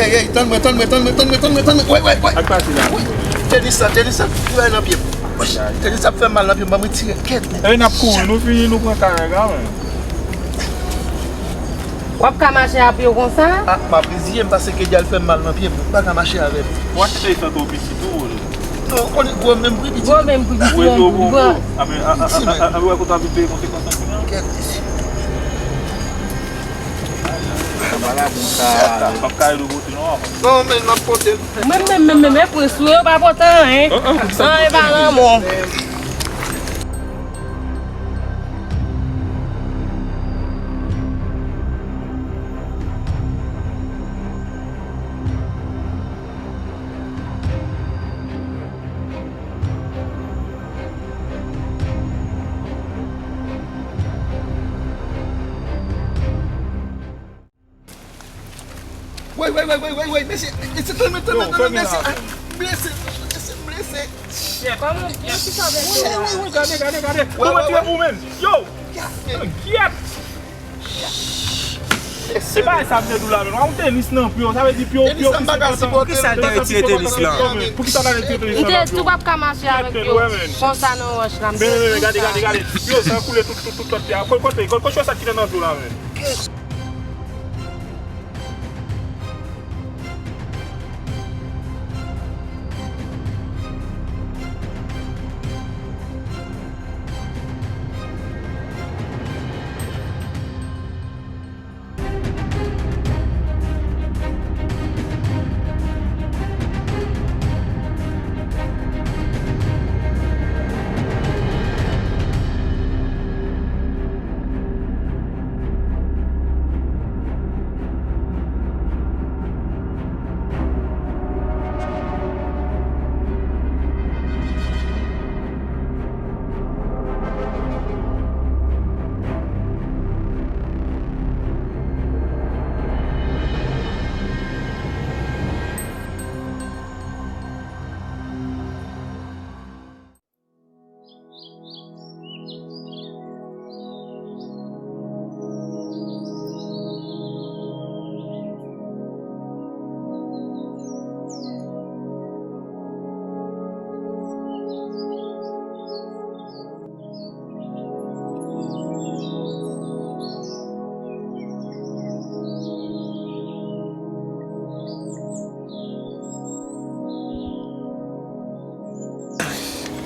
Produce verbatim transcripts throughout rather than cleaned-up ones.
Ey, tann mwen, tann mwen, tann mwen, tann mwen, tann mwen, tann mwen. Woy, woy, woy. Ak pase la. Woy. Tenis la, tenis la, ki bay nan pye m. Woy, tenis ap fè mal nan pye m, ban m retire kèt. Ey, n ap kouri, nou fini, nou pran kay la, men. W ap ka mache a pye w konsa? Ah, m ap reziye m paske Kedyal fè m mal nan pye m. M pa ka mache avè l. W achte sa tou piti tou, wi. Non, ou konnen gwo menm pri piti. Gwo menm pri piti, menm pri gwo. Ape, a, a, a, a, a, wè kote w ap peye konsekans lan kounye a. Kèt. Sa pa la bon sa. Sa pa kay nou pote non. Non, men m ap pote l. Mwen menm, menm, menm, e prens ou ye, ou pa pote anyen. Anyen pa lanmou. Woy, woy, woy, woy, woy, woy, mesye, mesye, tann mwen, tann mwen, tann mwen, mesye, ah, blese, blese, blese. Kòman, yo, ki sa w vle fè la? Woy, woy, woy, gade, gade, gade. Kòman ti pou menm? Yo! Gyèt! Se pa sa m te di w la, men. W ap tenis nan pye w, sa vle di pye w, pye w ki enpòtan. Poukisa l te retire tenis lan? Poukisa l te retire tenis lan nan pye w? M te di w p ap ka mache avèk pye w konsa nan wòch la, m te di w sa. Men, men, men, gade, gade, gade. Pye w sa koule tout, tout, tout lòt pye a. Kote, kote, kote, kote sa ki nan nan pye w la, men?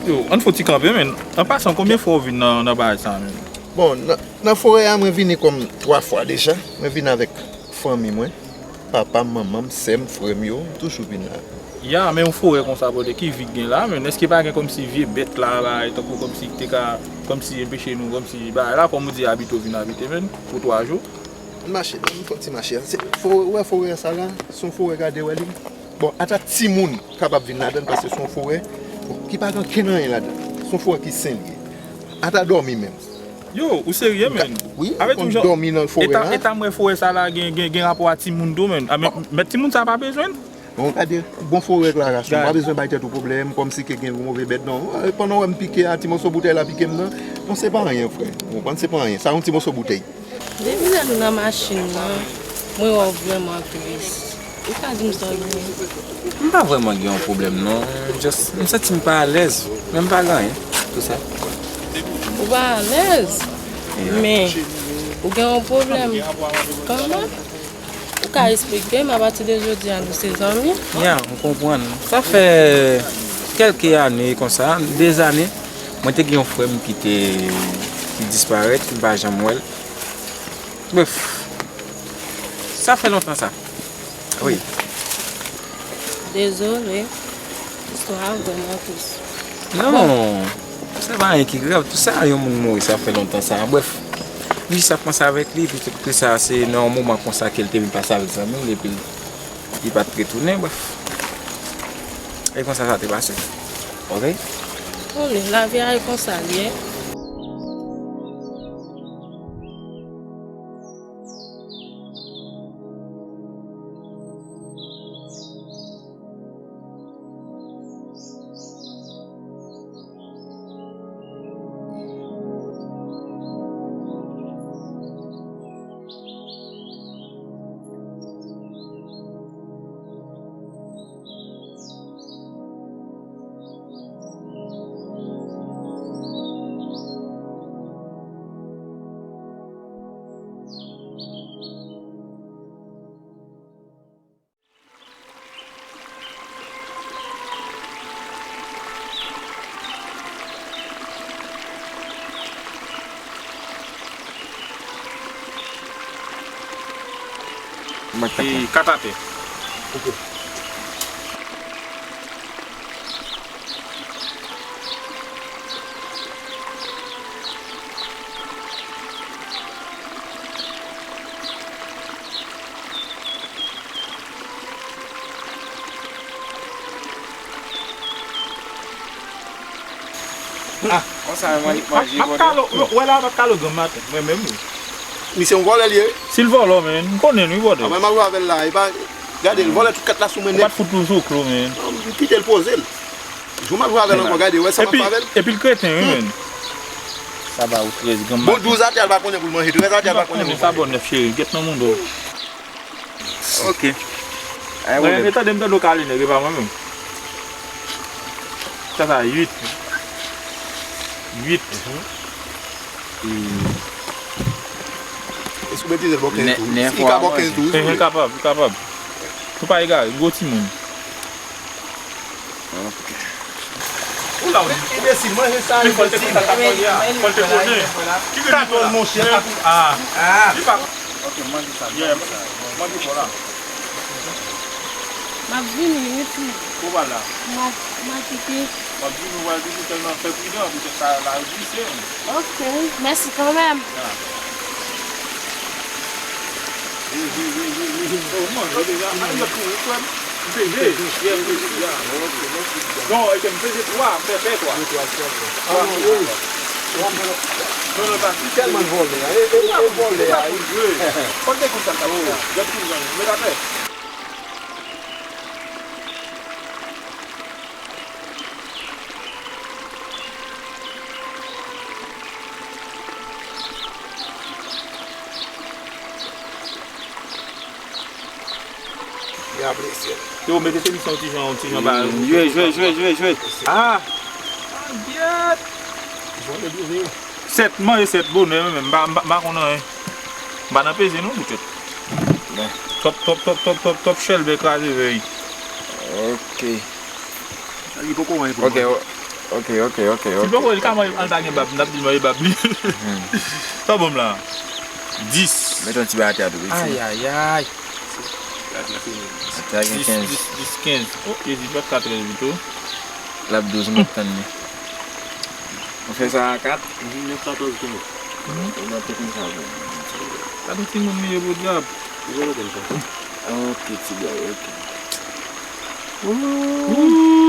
Yo, ann fè yon ti kanpe, men. An pasan, konbyen fwa w vin nan, nan bagay sa, men? Bon, nan, nan forè a, mwen vini kòm twa fwa deja. Mwen vin avèk fanmi mwen, papa m, manman m, sè m, frè m yo, m toujou vin la. Ya, men yon forè konsa, brother, ki vi k gen la, men? Èske pa gen kòmsi vye bèt la, bagay, tankou kòmsi ki te ka, kòmsi anpeche nou, kòmsi bagay la, kòm ou di, abite w vin abite, men, pou twa jou? Ann mache, ann fè yon ti mache. Se, fo-, ou wè forè sa la, se yon forè, gade, wè li. Bon, ata timoun kapab vin ladan l, paske se yon forè, bon, ki pa gen okenn anyen ladan. Se yon forè ki sen li ye. Ata dòmi menm. Yo, ou serye, men? Wi, ou konn dòmi nan forè a. Eta, eta m wè forè sa la gen, gen, gen rapò a timoun tou, men. A, men, men timoun sa pa bezwen l. Bon, gade, bon forè Claras, ou pa bezwen bay tèt ou pwoblèm, kòmsi ke gen move bèt, non. Pandan w wè m pike a, ti moso boutèy la pike m nan. Non, se pa anyen, frè. Ou konprann, se pa anyen. Sa yon ti moso boutèy. Depi lè nou nan machin nan, mwen wè w vrèman tris. Ou ka di m sa w gen? M pa vrèman gen yon pwoblèm, non. Just, m santi m pa alèz, men m pa gen anyen, tou sa. Ou pa alèz? Yeah. Men, ou gen yon pwoblèm kanmenm? Ou ka esplike m, apati de jodi a, nou se zanmi? Ya, m konprann. Sa fè kèlke ane konsa, de zane, mwen te gen yon frè m ki te, ki disparèt, m pa janm wè l. Bref, sa fè lontan sa. Wi. Dezole, istwa a vrèman tris. Non, se pa anyen ki grav. Tou sa, yon moun mouri, sa fè lontan sa. Bref, m jis ap panse avèk li, epi tout sa, se nan yon moman konsa ke l te vin pase avèk zanmi l, epi li pa t retounen, bref. E konsa sa te pase. Oke? Bon, lavi a e konsa l ye. E kat atè. Ah, konsa, manje, manje, manje, brother. Wè la, m ap kale w granm maten, mwen menm, wi. Misye yon vòlè, li ye. Si l vòlè, men, m konnen l, wi, brother. Apre, m ap jwe avè l la, e pa, gade, l vòlè tout kat la sou mwen nèt. Ou pa t fout nou zoklo, men. Non, m kite l poze l. Jou m ap jwe avè l ankò, gade, wè sa m ap fè avè l. Epi l kreten, wi, men. Sa ba ou trèz granm maten. Bon, douz atè, l pa konnen pou l manje, trèz atè, l pa konnen pou l manje. Sa bon nèf, cheri, gèt nan moun do. Ok. Mwen, mwen tande, m tande w kale nèg, e pa mwen menm. Sa, sa uit. Uit. E si w metize l bò kenz tou. Si l ka bò kenz tou, wi. Kapab, kapab. Fò pa egare, gwo timoun. Ou la, ou di. Enbesil, manje sa, enbesil. Fò l te konnen. Katòz, monchè. Ah. Li pa. Ok, manje sa, manje sa. Manje fò la. M ap vini, wi, ti. Ou pa la. M ap, m ap kite. M ap vini, ou pral vini, sèlman fè pridan, poutèt sa la glise. Ok, mèsi kanmenm. Ah. Wi, wi, wi, wi, wi. Oh, manje deja. Ah, li ap kouri, frè m. M peze. Yè, m peze. Non, e ke m peze twa, m fè fè twa. Wi, twa, twa, twa. Ah, wi. Non, non, pa. Li tèlman vòlè a. E, e, e vòlè a, wi. Konn te konn sa, sa, oh. Gad ki zanmi, met atè. Yo, mete semis yon ti jan, yon ti jan ba. Jwe, jwe, jwe, jwe, jwe. Ah! Ah, gyèt! Sèt, manje sèt bonè, men m pa, m pa, m pa konn anyen. M pa nan peze non, poutèt. Twòp, twòp, twòp, twòp, twòp, twòp chèlbè kraze vèy. Ok. Li poko manje pou mwen. Ok, ok, ok, ok. Li poko, li ka manje, al pa gen bab, n ap di l manje bab li. Sa bon la. Dis. Met yon ti bagay atè a tou piti. Ayayay. Atè a gen kenz. Dis, dis, dis, kenz. Oh, Jezi, bat katrèz pito. L ap douz, m ap tann li. Nou fè sa a kat. Mhm, nèf, katòz, kenz. Mhm. Ou nan tèt m sa, bon. Gade yon timoun li ye, podyab. Li vòlè tèt sa. Ok, ti bòy, ok. Ooh.